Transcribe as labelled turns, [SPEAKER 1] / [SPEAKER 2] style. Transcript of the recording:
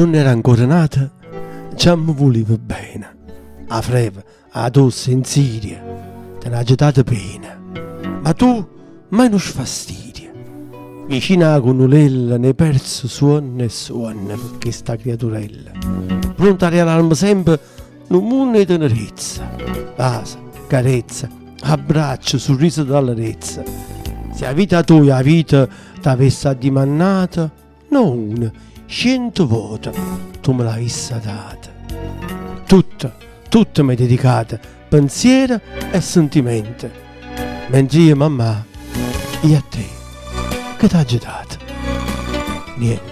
[SPEAKER 1] Nun ero ancora nato, già me vulive bene. 'A freva, 'a tosse, 'e 'nzirie, te n'aggio dato pena. Ma tu mai nu sfastirio. Vicino 'a cunnulella n'hê perzo suonne e suonne pe chesta criaturella. Pronta a rialarme sempe nu munno 'e tenerezza. Vase, carezze, abbracce, surrise d'allerezza. Si 'a vita toja 'a vita t'avesse addimannato, No una, ciento vote tu me l'avisse data. Tutta, tutta m'hê dedicata, penziere e sentimente. Mentr'io, mammà, io a te che t'aggio dato? Niente.